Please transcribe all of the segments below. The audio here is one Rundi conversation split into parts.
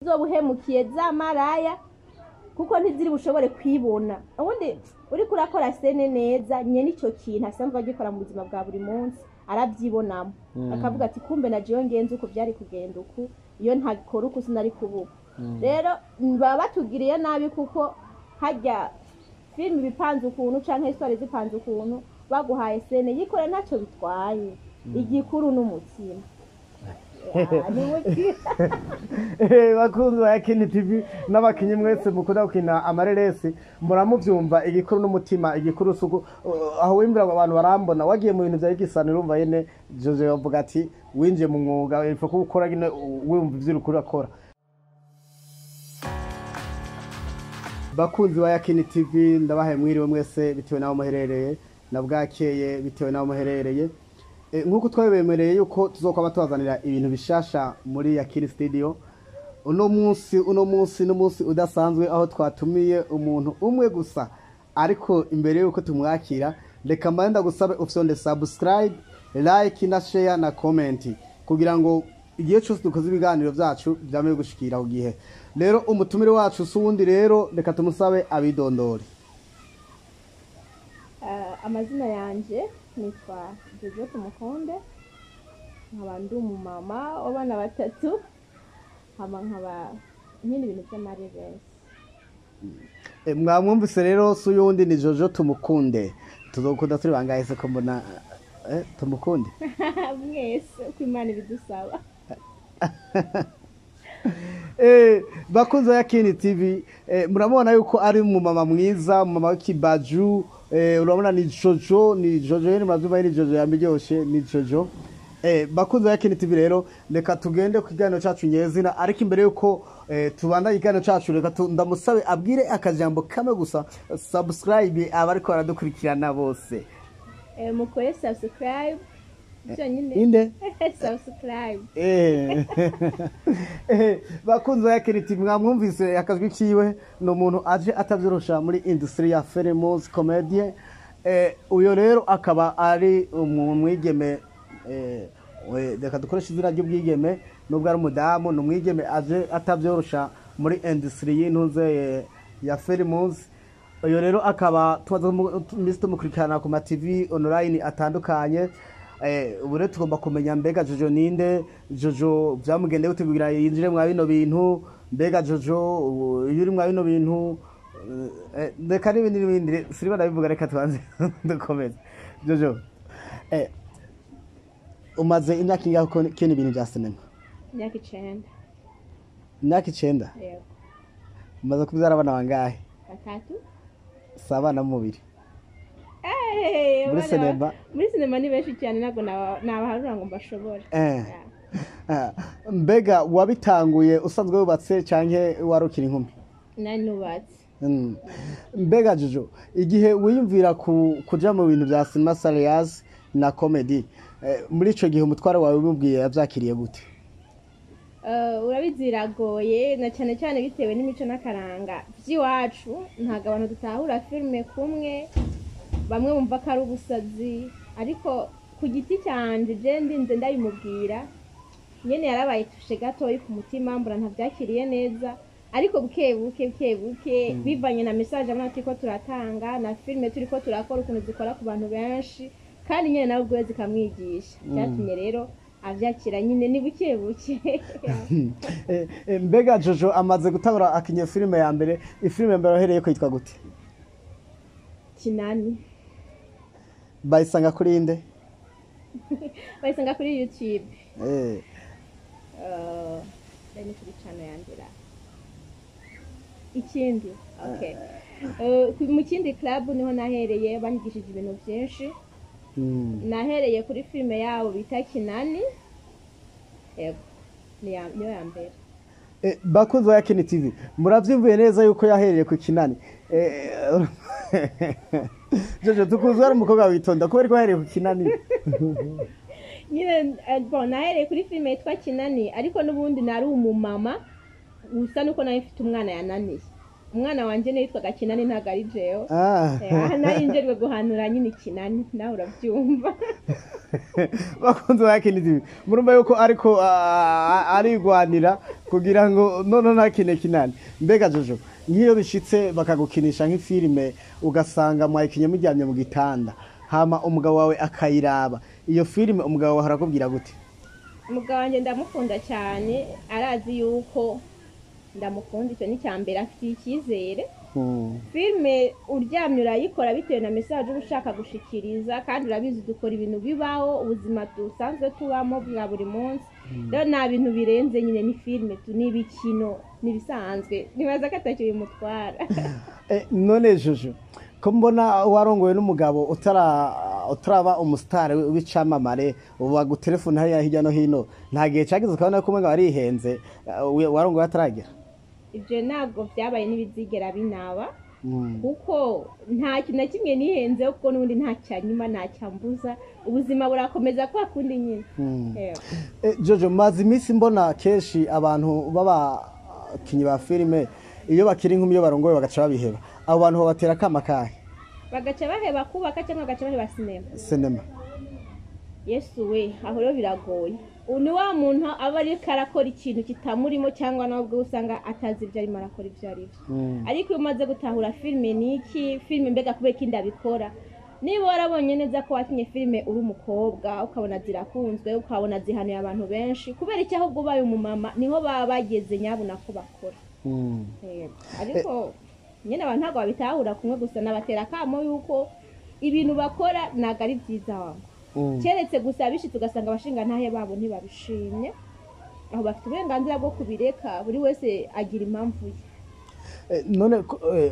Uzoba uhemukiye za maraya kuko ntiziri bushobore kwibona. Ubundi uriko urakora scène neza, nyene ico kintu asanzwe agikora mu buzima bwa buri munsi aravyibonamo, akavuga ati: "Kumbe na jewe ngenze uko vyari kugenda uku, iyo ntakora uku sinari kubuka." Rero baba batugiriye nabi, kuko harya filime ibipanze ukuntu canke histoire zipanze ukuntu, baguhaye scène yikore, ntacyo bitwaye. Igikuru n'umutima. Ah, ni umutima. Bakunzi ba Yakini TV n'abakinyi mwese mukunda gukina amareresi, muramuvyumva: igikuru n'umutima, igikuru suku aho wimbira ngo abantu barambona. Wagiye mu bintu vya igisano, urumva nyene Jojo yavuga ati winjiye mu mwuga ipfa ko ukora nyene wumva ivyo uriko urakora. Bakunzi ba Yakini TV, ndabahaye mwiriwe mwese bitewe n'aho muherereye, na bwakeye bitewe n'aho muherereye. Nk'uko twabibemereye yuko tuzokwaba tubazanira ibintu bishasha muri Yakini Studio, uno munsi n'umunsi udasanzwe aho twatumiye umuntu umwe gusa. Ariko imbere yuko tumwakira, reka mbanze ndagusabe ufyonde subscribe, like na share na comment, kugira ngo igihe cyose dukoze ibiganiro vyacu vyame gushikira ku gihe. Rero umutumire wacu si uwundi, rero reka tumusabe abidondore. Amazina yanje nitwa Jojo Tumukunde, nkaba ndi umumama w'abana batatu, hama nkaba nkina ibintu vy'amareresi. Mwamwumvise rero, si uyundi ni Jojo Tumukunde. Tuzokunda turi bangahe se ko mbona Tumukunde? Mwese uko Imana ibidusaba. Bakunzi ba Yakini TV, muramubona yuko ari umumama mwiza, umumama w'ikibaju. Urabona ni Jojo, ni Jojo nyene, muravyumva, ni Jojo yamiryoshe, ni Jojo. Bakunzi ba Yakini TV, rero reka tugende ku kiganiro cacu nyezina. Ariko imbere yuko tubandanye ikiganiro cacu, reka ndamusabe abwire akajambo kamwe gusa subscribe abariko baradukurikirana bose. Mukore subscribe byonyine. Inde? Subscribe. Bakunzi ba Yakini TV, mwamwumvise akajwi kiwe, ni umuntu aje atavyorosha muri industry ya films comedy. Uyo rero akaba ari umwigeme, reka dukoreshe izina ry'ubwigeme nubwo ari umudamu, ni umwigeme aje atavyorosha muri industry y'intuze ya films. Uyo rero akaba tumaze imisi tumukurikirana ku ma TV online atandukanye. Ubu rero tugomba kumenya: mbega Jojo ninde? Jojo vyamugendeye gute kugira yinjire mwa bino bintu? Mbega Jojo iyo uri mwa bino bintu, reka n'ibindi n'ibindi siriba ndabivuga, reka tubanze dukomeze. Jojo, umaze imyaka ingahe ukina ibintu vya sinema? Imyaka 9. Imyaka 9? Yego. Umaze kubyara abana bangahe? Batatu. Si abana mubiri? Eh, Muri abana sinema? Muri sinema ni benshi cyane, ntabwo nabaharura ngo mbashobore. Yeah. Ah, mbega wabitanguye usanzwe wubatse canke wari ukiri inkumi? Nari nubatse. Mbega Jojo, igihe wiyumvira kuja mu bintu vya cinema serious na comedy, muri ico gihe umutware wawe umubwiye yavyakiriye gute? Urabizi biragoye, na cyane cyane bitewe n'imico n'akaranga by'iwacu. Ntabwo abantu dutahura filime kumwe, bamwe bumva ko ari ubusazi. Ariko ku giti cyanje, je ndinze ndabimubwira nyene, yarabaye touché gatoyi ku mutima, mbura ntavyakiriye neza. Ariko buke buke buke buke, bivanye na message abona turiko turatanga na filime turiko turakora, ukuntu zikora ku bantu benshi, kandi nyene nawe ubwiwe zikamwigisha, byatumye rero avyakira nyine, ni buke buke. Mbega Jojo amaze gutangura akinye filime ya mbere, ifilime ya mbere wahereye ko yitwa gute? Kinani. Bayisanga kuri inde? Bayisanga kuri YouTube. Ni kuri channel yanjye ra ikindi, okay. Mu kindi club niho nahereye, banyigishije ibintu byinshi. Nahereye kuri filime yabo bita Kinani, yego, niyo ya mbere. Bakunzi ba Yakini TV, muravyumviye neza yuko yahereye ku Kinani. Jojo tukuzwa ari umukobwa witonda, kubera ko yahereye ku Kinani. Nyine bon, nahereye kuri filime yitwa Kinani, ariko n'ubundi nari umumama, gusa nuko nawe mfite umwana yananiye. Umwana wanje niwe yitwaga Kinani, ntabwo ari jewe. Ah. Aha nari njerwe guhanura nyine Kinani, nawe urabyumva. Bakunze ba Yakini TV, murumva yuko ariko arigwanira kugira ngo none ntakine Kinani. Mbega Jojo, nk'iyo bishitse bakagukinisha nk'ifilime, ugasanga mwayikinye muryamye mu gitanda, hama umugabo wawe akayiraba iyo filime, umugabo wawe arakubwira gute? Umugabo wanjye ndamukunda cyane, arazi yuko ndamukunda, icyo ni icya mbere, afitiye icyizere. Filime uryamye urayikora bitewe na message uba ushaka gushikiriza, kandi urabizi dukora ibintu bibaho, ubuzima dusanzwe tubamo bwa buri munsi. Rero nta bintu birenze nyine, ni filime tu, ni ibikino, ni ibisanzwe, nibaza ko atacyo bimutwara. None Jojo, ko mbona warongowe n'umugabo utaraba umusitari w'icamamare, ubu bagutelefona hariya hirya no hino, nta gihe cageze ukabona ko umenga warihenze, warongowe ataragera? Ibyo ntabwo byabaye n'ibizigera binaba, kuko nta kintu na kimwe nihenzeho, kuko n'ubundi nta cyanyuma, nta cyambuza, ubuzima burakomeza kwa kundi nyine. Yego. Jojo, maze iminsi mbona kenshi abantu b'abakinyi ba filime, iyo bakiri inkumi, iyo barongowe bagaca babiheba. Abo bantu babatera akama kahe? Bagaca baheba kubaka cyangwa bagaca baheba sinema? Sinema. Yesu we, aho rero biragoye. Ubu ni wa muntu aba ariko arakora ikintu kitamurimo, cyangwa nawe ubwe usanga atazi ibyo arimo arakora ibyo ari byo. Ariko iyo umaze gutahura filime ni iki, filime mbega kubera iki ndabikora, niba warabonye neza ko wakinye filime uri umukobwa, ukabona zirakunzwe, ukabona zihanuye abantu benshi, kubera iki ahubwo ubaye umumama niho baba bageze nyabuna ko bakora. Yego. Ariko nyine abantu ntabwo babitahura kumwe, gusa nabatera akamo yuko ibintu bakora ntabwo ari byiza wangu, keretse gusa bishitse ugasanga abashingantahe babo ntibabishimye, aho bafite uburenganzira bwo kubireka, buri wese agira impamvu ye. None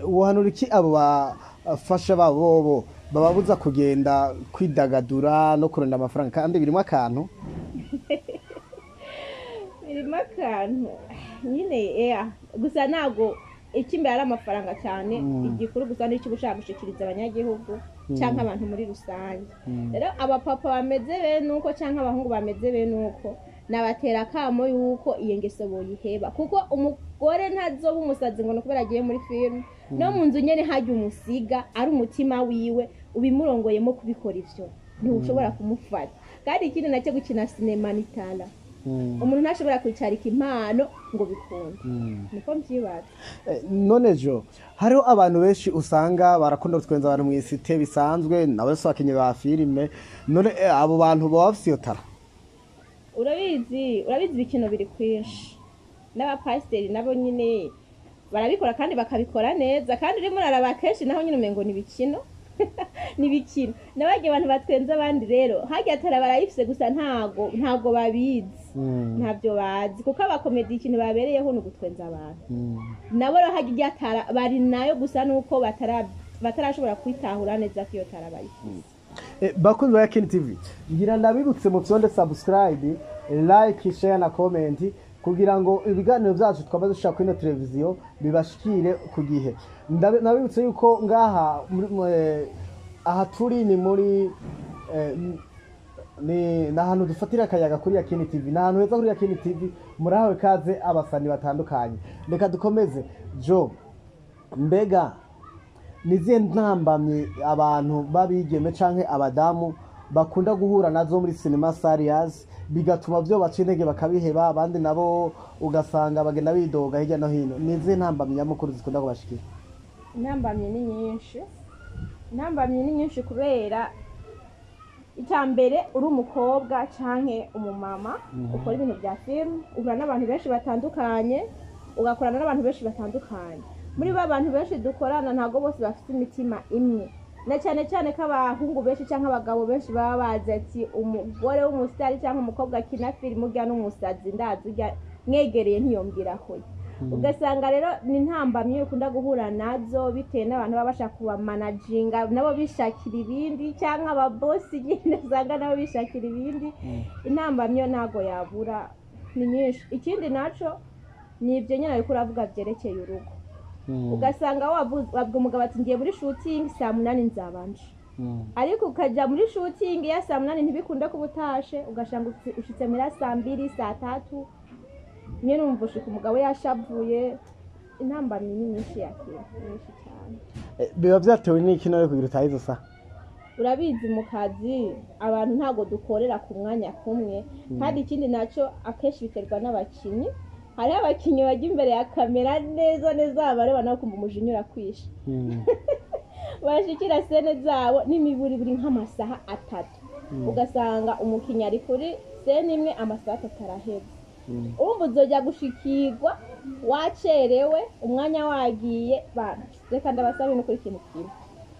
wohanura iki abo bafasha babo bobo bababuza kugenda kwidagadura no kurondera amafaranga kandi birimo akantu? Birimo akantu nyine, ea gusa ntabwo icy'imbere ari amafaranga cyane. Igikuru gusa ni icyo uba ushaka gushikiriza abanyagihugu cyangwa abantu muri rusange. Rero abapapa bameze bene uko cyangwa abahungu bameze bene uko, nabatera akamo yuko iyo ngeso boyiheba, kuko umugore ntazoba umusazi ngo ni ukubera agiye muri filime. No mu nzu nyene hajya umusiga ari umutima wiwe ubimurongoyemo kubikora ivyo, ntiushobora kumufata. Kandi ikindi nacyo, gukina sinema ni tara, umuntu ntashobora kwicarika impano ngo bikunde. Niko mbyibaza. None Jo, hariho abantu benshi usanga barakunda gutwenza abantu mu isite bisanzwe, nabo si abakinyi ba filime. None abo bantu baba bafise iyo tara? Urabizi ibikino biri kwinshi, n'abapasiteri nabo nyine barabikora kandi bakabikora neza, kandi urimo uraraba kenshi naho nyine umengo ni ibikino, ni ibikino. N'abarya abantu batwenza abandi rero harya tara barayifise, gusa ntago babizi, ntabyo bazi, kuko abakomedi ikintu babereyeho ni ugutwenza abantu. Nabo rero harya irya tara bari nayo, gusa nuko batarashobora kwitahura neza ko iyo tara bayifise. Bakunzi ba Yakini TV, ngira ndabibutse mu fyonde subscribe, like, share na comment kugira ngo ibiganiro byacu twaba dushaka kuri ino televiziyo bibashikire ku gihe. Ndabibutse yuko ngaha aha turi ni muri ni ahantu dufatira akayaga kuri Yakini TV, ni ahantu heza kuri Yakini TV. Murahawe kaze abasani batandukanye. Reka dukomeze. Jo, mbega nizihe ntambamyi abantu b'abigeme canke abadamu bakunda guhura nazo muri cinema series, bigatuma byo baca intege bakabiheba, abandi nabo ugasanga bagenda bidoga hirya no hino? Nizihe ntambamyi nyamukuru zikunda kubashikira? Intambamyi ni nyinshi, intambamyi ni nyinshi, kubera icya mbere uri umukobwa canke umumama ukora ibintu bya filime, uhura n'abantu benshi batandukanye, ugakorana n'abantu benshi batandukanye. Muri ba bantu benshi dukorana, ntabwo bose bafite imitima imwe, na cyane cyane ko abahungu benshi cyangwa abagabo benshi baba bazi ati umugore w'umusitari cyangwa umukobwa akina filime urya n'umusazi, ndazi urya mwegereye ntiyombwira hoya. Ugasanga rero ni intambamyi ukunda guhura nazo, bitewe n'abantu baba bashaka kubamanaginga, nabo bishakira ibindi, cyangwa ababosi nyine usanga nabo bishakira ibindi. Intambamyi yo ntabwo yabura, ni nyinshi. Ikindi naco ni ibyo nyine ariko uravuga byerekeye urugo. Ugasanga wabwa umugabo ati ngiye muri shooting saa 8 nzabanje, ariko ukajya muri shooting ya saa 8 ntibikunda kuba utashe, ugasanga ushitse muri saa 2, saa 3 nyine, umva ushika umugabo yashavuye. Intambamyi ni nyinshi, yakira nyinshi cyane. Biba vyatewe n'iki none kugira utahe izo saha? Urabizi, mu kazi abantu ntabwo dukorera ku mwanya kumwe. Kandi ikindi nacyo, akenshi biterwa n'abakinnyi. Hariho abakinnyi bajya imbere ya kamera neza neza, bareba nawe ukumva umujinya urakwishe. Bashikira scène zabo n'imiburi buri nk'amasaha 3, ugasanga umukinnyi ari kuri scène imwe amasaha 3 araheze. Urumva uzojya gushikirwa wacerewe, umwanya wagiye. Bana, reka ndabasaba ibintu kuri ikintu kimwe.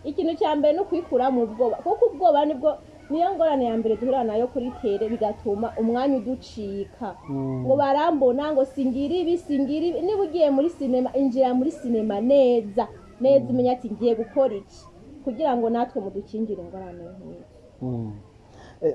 Ikintu cya mbere ni ukwikura mu bwoba, kuko ubwoba nibwo niyo ngorane ya mbere duhura nayo kuri terrain, bigatuma umwanya uducika. Ngo barambona, ngo singira ibi, singira ibi. Niba ugiye muri sinema, injira muri sinema neza neza, umenya ati ngiye gukora iki, kugira ngo natwe mudukingire ingorane nk'izo.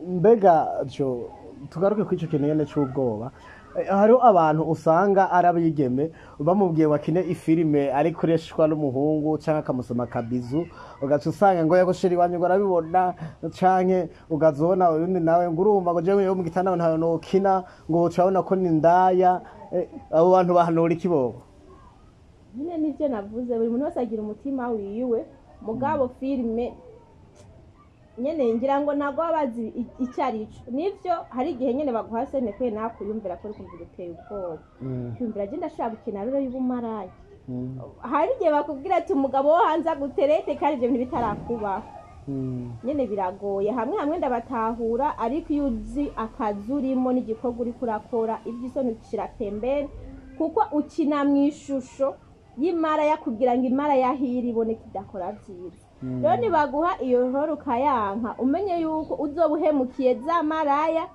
Mbega jo, tugaruke kuri icyo kintu nyene c'ubwoba. Hariho abantu usanga ari abigeme, bamubwiye bakine ifilime ari kureshwa n'umuhungu canke akamusoma akabizu, ugaca usanga ngo yagoshera iwanyu ngo arabibona, canke ugaza ubona uyundi nawe ngo urumva ngo jewe yo mu gitanda ntayo nokina, ngo uca ubona ko ni indaya. Abo bantu bahanura iki bobo? Nyine nibyo navuze, buri muntu wese agira umutima wiwe. Mugabo filime nyene ngira ngo ntabwo baba bazi icyo ari cyo. Nivyo, hari igihe nyene baguha scène kwe nawe kuyumvira ko uri kumva uteye ubwoba, kwiyumvira je ndashobora gukina rero y'ubumaraya. Hari igihe bakubwira ati umugabo wo hanze aguterete, kandi ibyo bintu bitarakubaho. Nyene biragoye hamwe hamwe, ndabatahura. Ariko iyo uzi akazi urimo n'igikorwa uriko urakora, iby'isoni ushira pembeni, kuko ukina mu ishusho y'imara kugira ngo imara yahiri iboneke idakora vyiza. Rero nibaguha iyo role ukayanka, umenye yuko uzoba uhemukiye za maraya,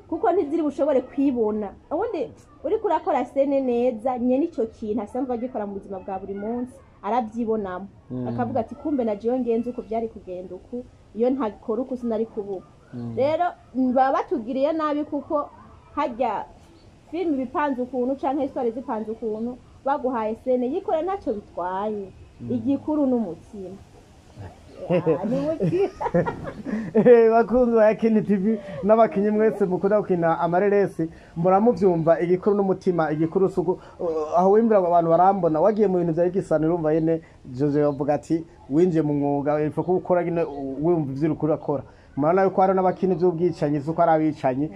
kuko ntiziri bushobore kwibona. Ubundi uriko urakora scène neza, nyene ico kintu asanzwe agikora mu buzima bwa buri munsi arabyibonamo, akavuga ati kumbe na jewe ngenze uko byari kugenda uku, iyo ntakora uku sinari kubuka. Rero baba batugiriye nabi, kuko hajya filime ibipanze ukuntu canke histoire zipanze ukuntu, baguhaye scène yikore, ntacyo bitwaye. Igikuru n'umutima. Ya, ni umutima. Bakunzi ba Yakini TV n'abakinyi mwese mukunda gukina amareresi, muramuvyumva, igikuru n'umutima. Igikuru suku aho wimbira ngo abantu barambona. Wagiye mu bintu vya igisano, urumva nyene Jose yavuga ati winjiye mu mwuga ipfa ko ukora nyine wumva ivyo uriko urakora. Murabona yuko hariho n'abakina ivy'ubwicanyi, suko ari abicanyi.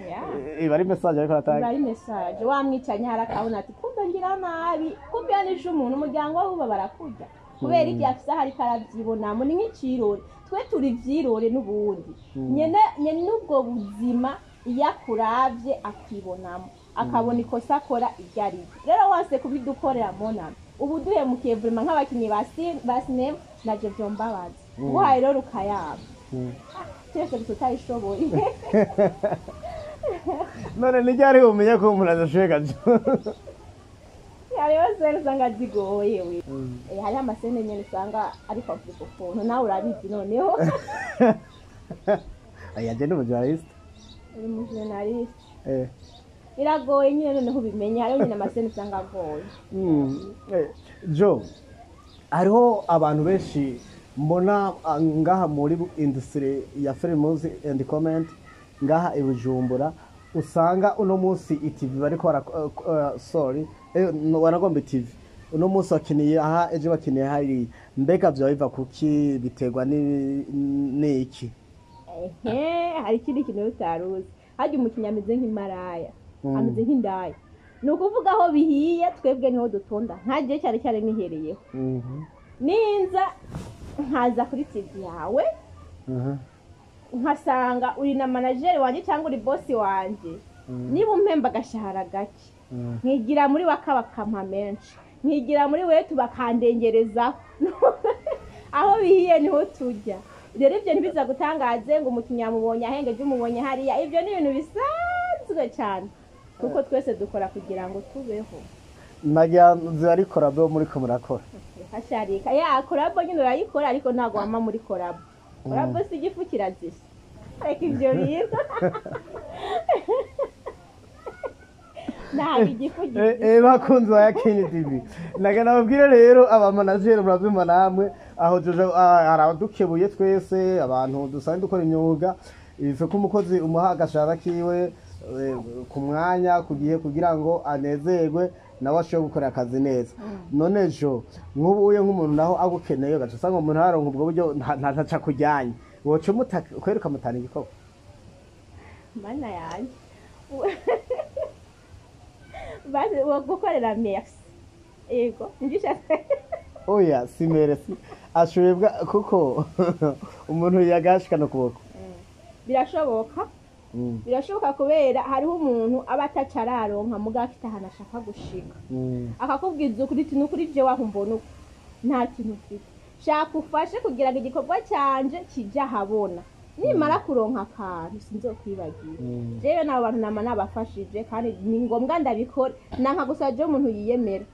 Iba ari message ariko aratanga. Ari message. Wamwicanye hari akabona ati kumbe ngira nabi, kumbe yanishe umuntu, umuryango we uba barakurya kubera igihe afise aho ariko aravyibonamo. Ni nk'icirore, twe turi ivyirore n'ubundi nyene nyene ubwo buzima. Iyo akuravye akwibonamo, akabona ikosa akora iryo ari ryo. Rero wase kubidukorera monami, ubu duhemukiye vraiment nk'abakinyi ba sinema. Naje vyombabaza nguhaye rero ukayaba twese gusa utayishoboye. None ni ryari umenye ko umuntu adashoboye gajo? Hariho scène usanga zigoye we. Hariho ama scène nyene usanga ari compliqué ukuntu, nawe urabizi noneho. Aya, je ni umujournaliste. Uri umujournaliste. Biragoye nyine noneho ubimenye, hariho nyine ama scène usanga agoye. Jo, hariho abantu benshi mbona ngaha muri industry ya films and comment ngaha i Bujumbura, usanga uno munsi iTV bariko bara sorry, no, wanagomba iTV uno munsi bakiniye aha, ejo bakiniye hariya. Mbega vyoba biva kuki? Biterwa n'iki? Ehe, hari ikindi kintu utaruzi. Harya umukinnyi ameze nk'imaraya, ameze nk'indaya. Ni ukuvuga aho bihiye twebwe niho dutonda, nkagiye cyane cyane nihereyeho. Ninza nkaza kuri TV yawe, nkasanga uri na manager wanjye cyangwa uri boss wanjye, niba umpemba agashahara gake, nkigira muri waka bakampa menshi, nkigira muri wetu bakandengerezaho, aho bihiye niho tujya. Rero ibyo ntibiza gutangaze ngo umukinnyi yamubonye ahengeje, umubonye hariya. Ibyo ni ibintu bisanzwe cyane, kuko twese dukora kugira ngo tubeho. Nagira nzi ari collabo muriko murakora. Hasharika ya collabo nyine urayikora, ariko ntabwo wama muri collabo. Collabo si igifu kirazisa, reka ibyo bintu, ntabwo igifu gizisa. Bakunzi ba Yakini TV, naga nababwire rero, abamanageri muravyumva namwe aho Jojo aradukebuye twese abantu dusanzwe dukora imyuga. Ife ko umukozi umuha agashahara kiwe ku mwanya, ku gihe, kugira ngo anezerwe. Nawe ashobore gukora akazi neza. None ejo nk'ubu uye nk'umuntu naho agukeneye, ugaca usanga umuntu haronka ubwo buryo ntaca kujyanye, woca kwereka mutana igikorwa? Mana yanjye! Basi wo gukorera, merci, yego, nibyo ushatse. Oya, si merci, ashoboye kuko umuntu yagashikana ukuboko. Birashoboka. Birashoboka kubera hariho umuntu aba ataca araronka, mugabo afite ahantu ashaka gushika, akakubwiza ukuri ati: "Nukuri je waho mbona uko nta kintu ufite, shaka ufashe kugira ngo igikorwa cyanje kije ahabona, nimara kuronka akantu sinzokwibagira." Jewe n'abo bantu nama nabafashije, kandi ni ngombwa ndabikora. Nanka gusa jewe umuntu yiyemera,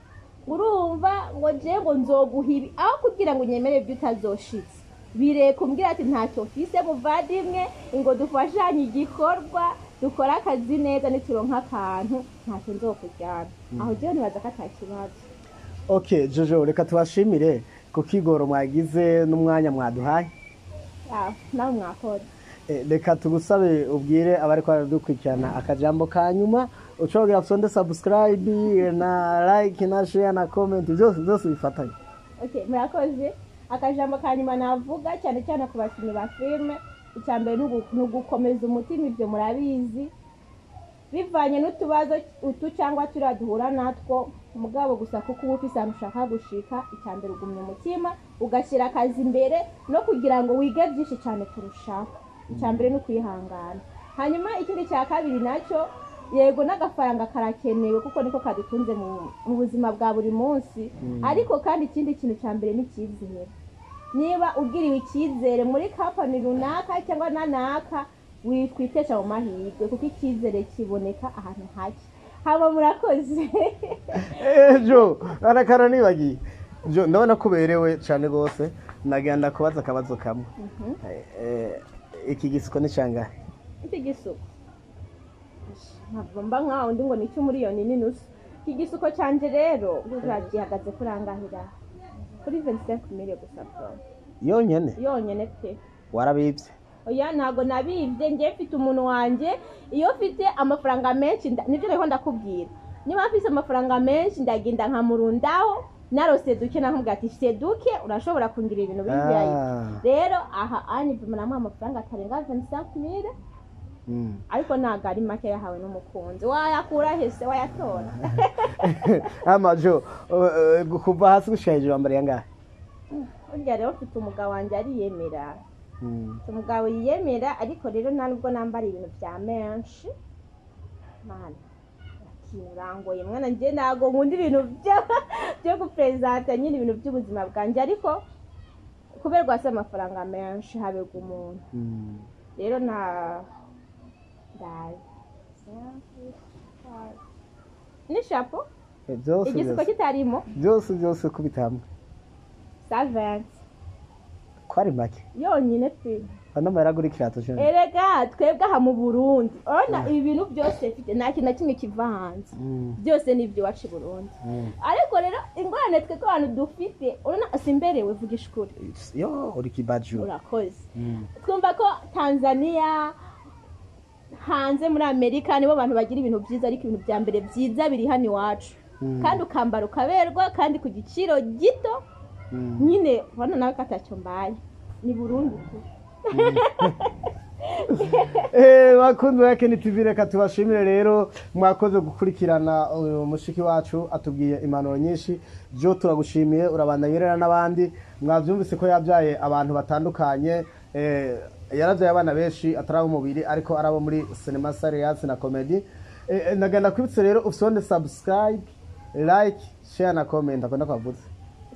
urumva, ngo jewe ngo nzoguha ibi, aho kugira ngo unyemere ibyo utazoshitse, bireka umbwira ati: "Ntacyo mfise muvandimwe, ngo dufashanye igikorwa, dukore akazi neza, nituronka akantu ntacyo nzokujyana." Aho jewe nibaza ko ata kibazo. Okay, Jojo, reka tubashimire ku kigoro mwagize n'umwanya mwaduhaye. Ah, nawe mwakoze. Reka tugusabe ubwire abariko baradukurikirana akajambo ka nyuma, ushobora kugira subscribe na like na share na comment, byose byose bifatanye. Okay, murakoze. Akajambo ka nyuma navuga cyane cyane ku bakinnyi ba filime, icya mbere ni ugukomeza umutima. Ibyo murabizi, bivanye n'utubazo utu cyangwa turiya duhura natwo, mugabo gusa kuko uba ufise ahantu ushaka gushika, icya mbere ugumya umutima, ugashyira akazi imbere, no kugira ngo wige byinshi cyane kurushaho. Icya mbere ni ukwihangana. Hanyuma ikindi cya kabiri nacyo, yego, n'agafaranga karakenewe kuko niko kadutunze mu buzima bwa buri munsi. Ariko kandi ikindi kintu cya mbere ni icyizere. Niba ugiriwe icyizere muri kampani runaka cyangwa nanaka, wikwitesha mu mahirwe, kuko icyizere kiboneka ahantu hake. Haba murakoze. Ejo arakara nibagiye, Jo, ndabona ko uberewe cyane rwose. Nagenda kubaza akabazo kamwe. Iki gisuko ni cangahe? Iki gisuko, ntabwo mba nkaho undi ngo ni icy'umuriyoni n'inusu. Iki gisuko canje rero gihagaze kuri angahira? Kuri 25 mille gusa bro. Yonyene? Yonyene pe. Warabibye? Oya, ntabwo nabibye. Njye mfite umuntu wanjye, iyo mfite amafaranga menshi nibyo nariho ndakubwira, niba mfise amafaranga menshi ndagenda nkamurundaho, narose duke nakubwira ati: "Fise duke, urashobora kungira ibintu biri VIP." Rero aha ani namuha amafaranga atarenga 25 mille. Ariko ntabwo ari make, yahawe n'umukunzi. Wayakura hese? Wayatora? Amajo kuva hasi gushika hejuru wambariye angahe? Burya rero mfite umugabo wanjye ariyemera. Mfite umugabo yiyemera, ariko rero nta nubwo nambara ibintu bya menshi. Mana, urangoye mwana. Njye ntabwo nkunda ibintu byo guperezanta nyine ibintu by'ubuzima bwanjye, ariko kubera se amafaranga menshi haberwa umuntu. Rero nta ndazi n'ishapo. Byose. Igisuko Byose. kitarimo. Byose byose kubita hamwe. 120. Ko ari make? Yonyine pe. Ano mahera agura ikirato cyo? Erega twebwe aha mu Burundi, urabona ibi bintu byose mfite, nta kintu na kimwe kiva hanze. Byose ni iby'iwacu i Burundi. Ariko rero ingorane twebwe abantu dufite, urabona simberewe, vugisha ukuri? Yo, uri kibaju. Urakoze. Twumva ko Tanzania, hanze muri Amerika nibo bantu bagira ibintu byiza, ariko ibintu bya mbere byiza biri hano iwacu. Kandi ukambara ukaberwa, kandi ku giciro gito. Nyine ubona nawe ko atacyo mbaye, ni Burundi tu. Bakunzi ba Keni TV, reka tubashimire rero, mwakoze gukurikirana uyu mushiki wacu, atubwiye impanuro nyinshi. Jo, turagushimiye, urabandanya urera n'abandi. Mwavyumvise ko yabyaye abantu batandukanye, yaravyaye abana benshi, atari abo mubiri ariko ari abo muri cinema series na comedy. Nagenda kwibutse rero ufyonde subscribe, like, share na comment, akunda kwavuze.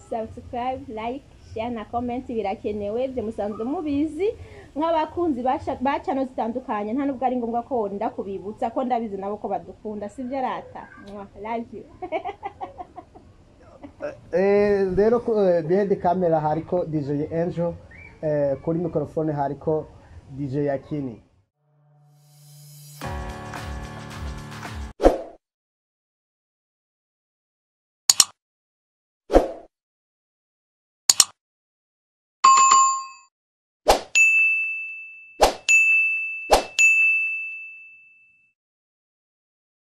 Subscribe, like, share na comment birakenewe, ibyo musanzwe mubizi nk'abakunzi ba channel zitandukanye. Nta nubwo ari ngombwa ko wenda kubibutsa, ko ndabizi nabo ko badukunda, sibyo rata? Mwah, love you. Rero behind camera hariko DJ Angel, kuri microphone hariko DJ Yakini.